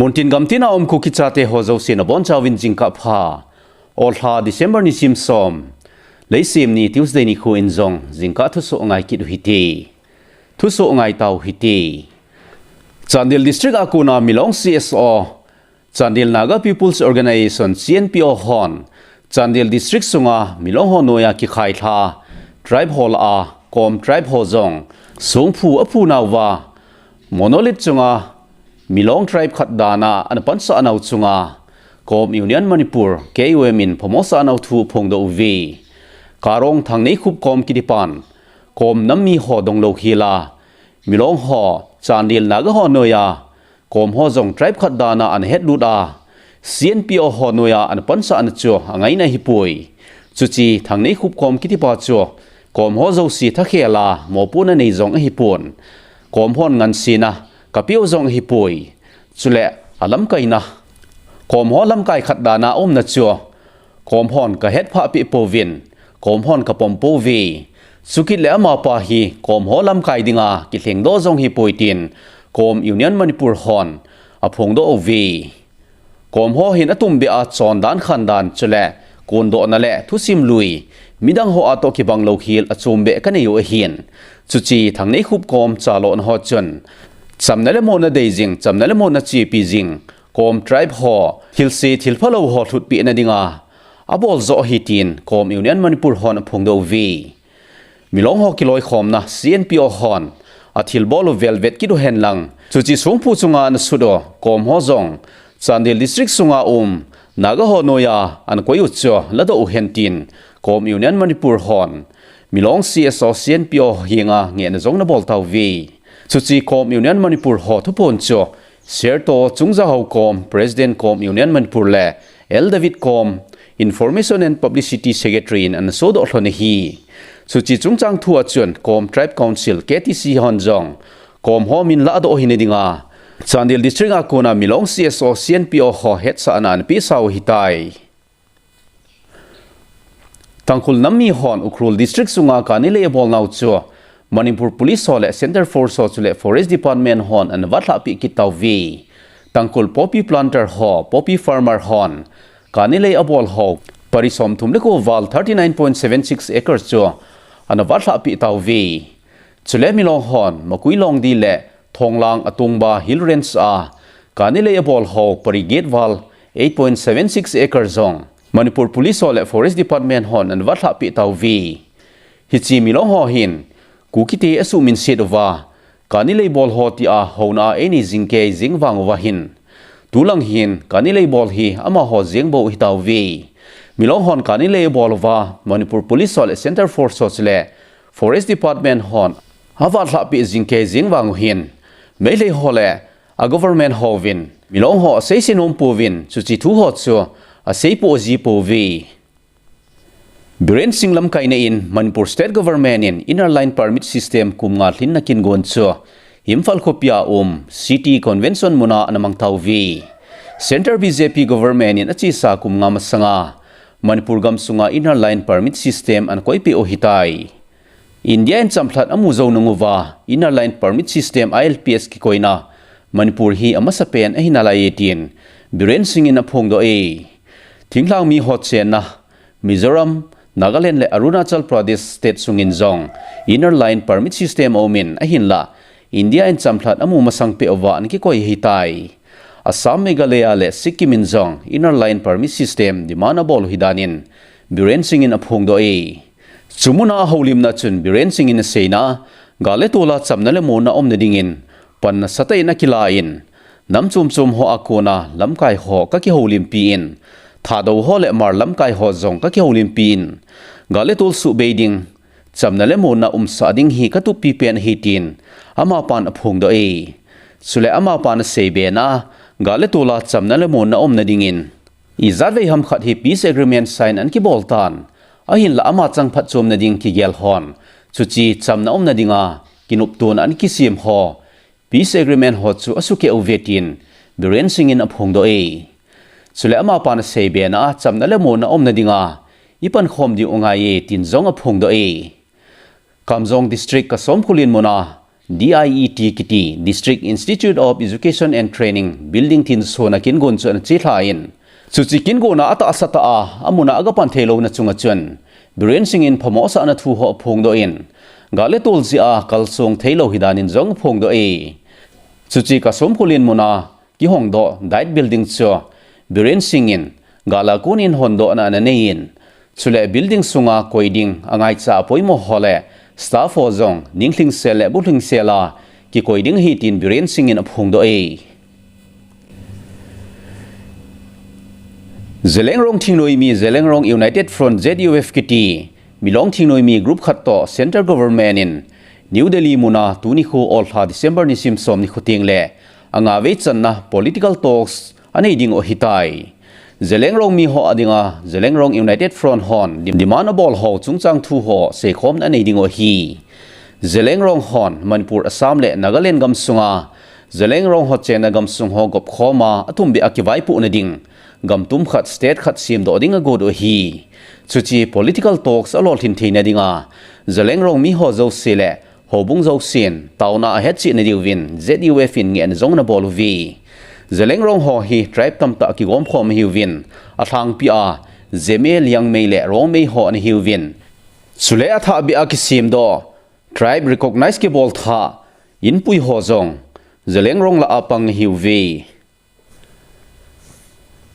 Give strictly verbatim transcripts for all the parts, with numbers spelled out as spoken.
Muntin gamtin a um Kuki chate ho jouse nabonchauvin jingkah pha. Olha December nisim som, Leisim ni Tuesday nikho in jong jingkah thusoh ngai kit u hite. Thusoh ngai tau hite. Chandel District a kona Milong C S O, Chandel Naga People's Organization, C N P O hon Chandel District sunga Milong ho noiya kikhailha tribe ho lah a Kom tribe ho jong songphu aphu nauva, monolith chunga Milong tribe khat dana ana pansah nau chunga Kom Union Manipur, K U M in phamo sah nau thu aphongdoh uve. Karong Thangneikhupkom kitipan Kom nam mi ho donglou hela Milong ho Chandel Naga ho noiya Kom ho jong tribe khat dana ana hetlut a, C N P O ho noiya ana pansah na chu angaina ahipoi. Chuche Thangneikhupkom kitipa chu Kom ho jouse thakhel a mopohna nei jong ahipon, Kom hon ngansena kapeu jong ahipoi. Chule alamkaina, Kom ho lamkai khat dana aumna chu Kom hon kahetphah peh pouvin, Kom hon kapom pouve. Chukit le amapa hi Kom ho lamkai dinga kilhengdoh jong ahipoi tin Kom Union Manipur hon aphongdoh uve. Kom ho hin atumbeh a chondan khandan chule kondohna le thusim lui midang ho a toh kibang lou hel achombeh kanei u ahin. Chuche Thangneikhupkom chalona ho chun chamna le monna dei jing, chamna le monna chepi jing Kom tribe ho thilse thilphalou ho lhutpehna dinga abol joh ahi tin Kom Union Manipur hon aphongdoh uve. Milong ho kiloikhomna C N P O hon athilbol u velvet kit uhen lang, chuche songphu chunga ana sut u Kom ho jong Chandel District sunga um Naga ho noiya ana koi u chu ladoh uhen tin Kom Union Manipur hon Milong C S O C N P O henga ngehna jong anabol tauve. Chuche Kom Union Manipur ho thuphon chu Serto Chungjahao Kom, President Kom Union Manipur le L David Kom, Information and Publicity Secretary in anasodoh lhon ahi. Chuche chungchang thu a chun Kom Tribe Council, K T C hon jong Kom ho min lahdoh hina dinga Chandel District a kona Milong C S O C N P O ho hetsahna anapehsau ahitai. Tangkhul nam mi hon Ukhrul District sunga kani lei abolnau chu Manipur Police ho le Centre Force ho chule Forest Department hon anavatlhahpeh kit tauve. Tangkhul poppy planter ho, poppy farmer hon kani lei abol ho pari somthum le ko val, thirty nine point seven six acres chu anavatlhahpeh tauve. Chule Milong hon Makuilongdi le Thonglang Atungba Hill Range a kani lei abol ho pari get val eight point seven six acre jong Manipur Police ho le Forest Department hon anavatlhahpeh tauve. Hiche Milong ho hin Kukite asuhminset uva, kani lei bol ho tia houna a eini jingkei jeng vang uva hin, tulang hin kani lei bol hi amaho jengbou ahitauve. Milong hon kani lei abol uva Manipur Police ho le Centre Force ho chule Forest Department hon avatlhahpeh jingkei jeng vang uhin, Meitei ho le a government hovin Milong ho aseise nom pouvin, chuche thu ho chu aseipoh ji pouve. Biren Singh lamkaina in Manipur State Government in Inner Line Permit System kum nga lhinna kingon chu Imphal khopia um City Convention muna anamang tauve. Centre B J P Government in achesa kum nga masanga Manipur gamsunga Inner Line Permit System anakoipeh u ahitai. India in chamlhat amu jou nung uva Inner Line Permit System, I L P S, kikoina Manipur hi amasapen ahinalaiye tin Biren Singh in aphongdoh e. Thinglhang mi ho chenna Mizoram, Nagaland le Arunachal Pradesh state sungin jong Inner Line Permit System aumin ahinlah India in chamlhat amu masang peh uva anakikoi ahitai. Assam, Meghalaya le Sikkim in jong Inner Line Permit System demand abol u ahidan in Biren Singh in aphongdoh e. Chumuna ahoulimna chun Biren Singh in aseina, gal le tol a chamna le monna umna dingin pan nasatah in akilan, nam chom chom ho a kona lamkai ho kakihoulimpi in, Thadou ho le Hmar lamkai ho jong kakihoulimpi in, gal le tol suhbei ding, chamna le monna umsah ding hi katup pipen ahi tin amapan aphongdoh e. Chule amapan aseibe na, gal le tol a chamna le monna umna dingin ijatvei ham khat hi peace agreement sign anakibol tan, ahinlah ama chang phatchomna ding kigel hon chuche chamna umna dinga kinoptona anakisem ho, peace agreement ho chu asukeh uve tin Biren Singh in aphongdoh e. Chule amapan aseibe na a, chamna le monna umna dinga ipankhom diu angaiye tin jong aphongdoh e. Kamjong District Kasomkhullen muna D I E T kiti District Institute of Education and Training building thinsona kingon chu ana chelha in, chuche kingona atahsa tah a, amun a agapan theilouna chunga chun Biren Singh in phamosahna thu ho aphongdoh in, gal le tol jeh a kalsong theilou hidan in jong aphongdoh e. Chuche Kasomkhulen mun a kihongdoh D I E T building chu Biren Singh in gal a kon in hondohna ana nei in, chule building sunga koi ding angaicha apoimo ho le staff ho jong ninglhingsel le bulhingsel a kikoi ding ahi tin Biren Singh in aphongdoh e. Zeliangrong thingnoimi Zeliangrong United Front, Z U F kiti Milong thingnoimi group khat toh Central Government in New Delhi mun a tuni kho olha December nisim som nikho teng le anga vei channa political talks anei diu ahitai. Zeliangrong mi ho a dinga Zeliangrong United Front hon dim-, demand abol ho chungchang thu ho seikhomna anei diu ahi. Zeliangrong hon Manipur, Assam le Nagaland gamsunga Zeliangrong ho chenna gamsung ho gopkhom a, atumbeh a kivaipohna ding gam tum khat, state khat semdoh ding agot u ahi. Chuche political talks alolhin theina dinga Zeliangrong mi ho jouse le houbung jousen taona ahetchetna diuvin Z U F in ngehna jong ana bol uve. Zeliangrong ho hi tribe tamtah kigomkhom ahiuvin, alhangpi a Zeme, Liangmei le Rongmei ho ana hiuvin, chule athahbeh a kisemdoh tribe recognize kibol thah inpui ho jong Zeliangrong lah a pang ahiuve.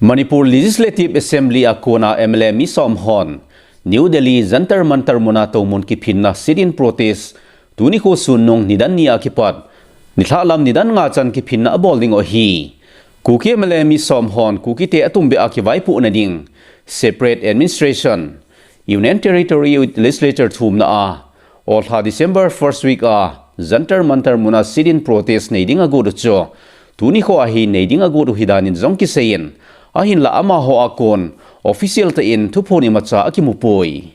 Manipur Legislative Assembly a kona M L A mi som hon New Delhi Jantar Mantar mun a toumun kiphinna sit-in protest tuni kho sun nung nidan ni a kipat nilhah lam nidan nga chan kiphinna abol diu ahi. Kuki M L A mi som hon Kukite atumbeh a kivaipohna ding separate administration, Union Territory with Legislature thumna a olha December first week a Jantar Mantar mun a sit-in protest nei ding agot u chu tuni kho a hi nei ding agot u ahidan in jong kiseiyin, ahinlah amaho a kon official tah in thuphon imacha akimupoi.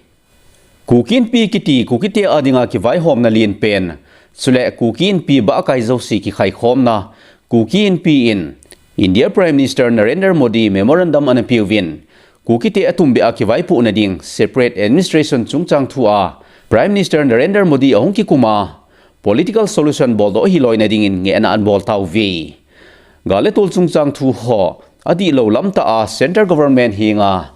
Kuki Inpi kiti Kukite a dinga kivaihomna lenpen, chule Kuki Inpi bahkai jouse kikhaikhomna, Kuki Inpi in India Prime Minister Narendra Modi memorandum ana peuvin, Kukite atumbeh a kivaipohna ding separate administration chungchang thu a Prime Minister Narendra Modi ahung kikum a political solution boldoh ahi loina dingin ngehna ana bol tauve. Gal le tol chungchang thu ho adihlou lam tah a Central Government henga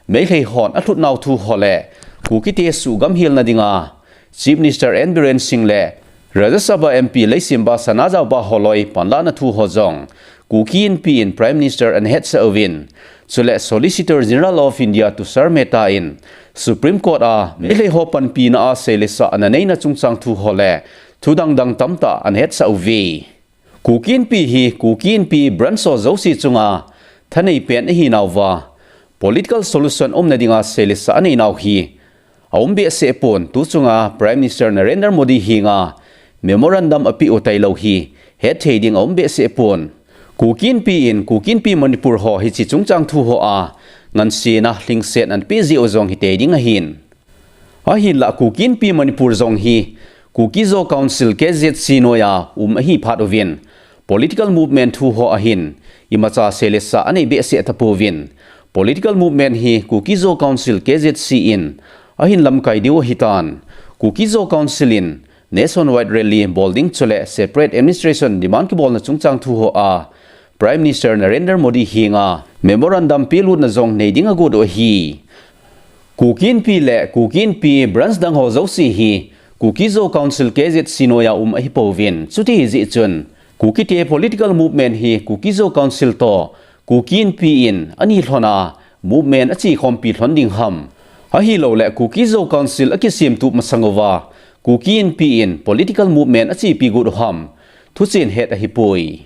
Meitei hon alhut nau thu ho le Kukite suhgamhelna dinga Chief Minister N Biren Singh le Rajya Sabha M P Leishemba Sanajaoba holoi panlahna thu ho jong Kuki Inpi in Prime Minister ana hetsah uvin, chule Solicitor General of India Tushar Mehta in Supreme Court a Meitei ho panpina a seilesah ana neina chungchang thu ho le thu dangdang tamtah ana hetsah uve. Kuki Inpi hi Kuki Inpi branch ho jouse chunga thanei pen ahinauva, political solution umna dinga seilesah aneinau hi aum behseh pon, tu chunga Prime Minister Narendra Modi henga memorandum apeh u tailou hi hetthei ding aum behseh pon. Kuki Inpi in Kuki Inpi Manipur ho hiche chungchang thu ho a ngansena lhingset ana peh jeh u jong hitei ding ahin. Ahinlah Kuki Inpi Manipur jong hi Kuki Zo Council, K Z C noiya um ahi phat uvin, political movement thu ho ahin imacha seilesah anei behseh tapouvin. Political movement hi Kuki Zo Council, K Z C in ahin lamkai diu ahitan. Kuki Zo Council in nationwide rally bol ding chule separate administration demand kibolna chungchang thu ho a Prime Minister Narendra Modi henga memorandum pelutna jong nei ding agot u ahi. Kuki Inpi le Kuki Inpi branch dang ho jouse hi Kuki Zo Council, K Z C noiya um ahipouvin, chuti ahijeh chun Kukite political movement hi Kuki Zo Council toh Kuki Inpi in ani lhona movement achekhompi lhon ding ham, ahilouleh Kuki Zo Council akisemtup masang uva Kuki Inpi in political movement achepi got u ham, thuchen het ahipoi.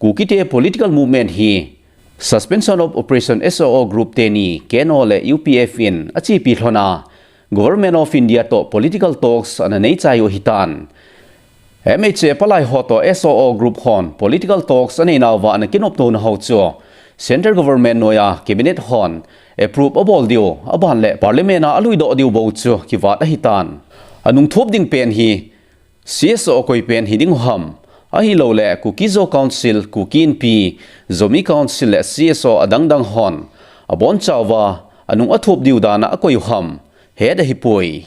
Kukite political movement hi Suspension of Operation, S O O group teni, K N O le U P F in achepi lhona Government of India toh political talks ana neichai u ahitan. M H A palai ho toh S O O group hon political talks aneinauva ana kinoptona ho chu Central Government noiya Cabinet hon approve abol diu, aban le Parliament a aluidoh diu bou chu kivat ahitan. Anungthop ding pen hi C S O koi pen hiding u ham, ahilouleh Kuki Zo Council, Kuki Inpi, Zomi Council le C S O adangdang hon abonchauva anung athop diu dana akoi u ham, het ahipoi.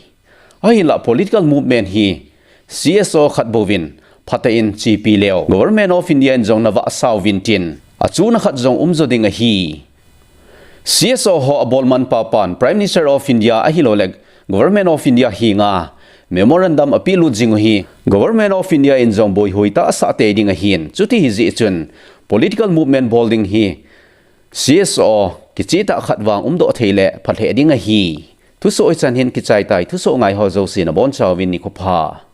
Ahinlah political movement hi C S O khat bouvin phatah in chepi leu Government of India in jong navah sao vin tin, achuna khat jong umjo ding ahi. C S O ho abolman papan Prime Minister of India ahilouleh Government of India henga memorandum apelut jing u hi Government of India in jong boihuita asah tei ding ahin, chuti hijeh chun political movement bol ding hi C S O kichehtah khat vang umdoh thei le phalheh ding ahi. Thusoh hichan hin kichai tai, thusoh ngai ho jouse nabonchauvin nikho pha.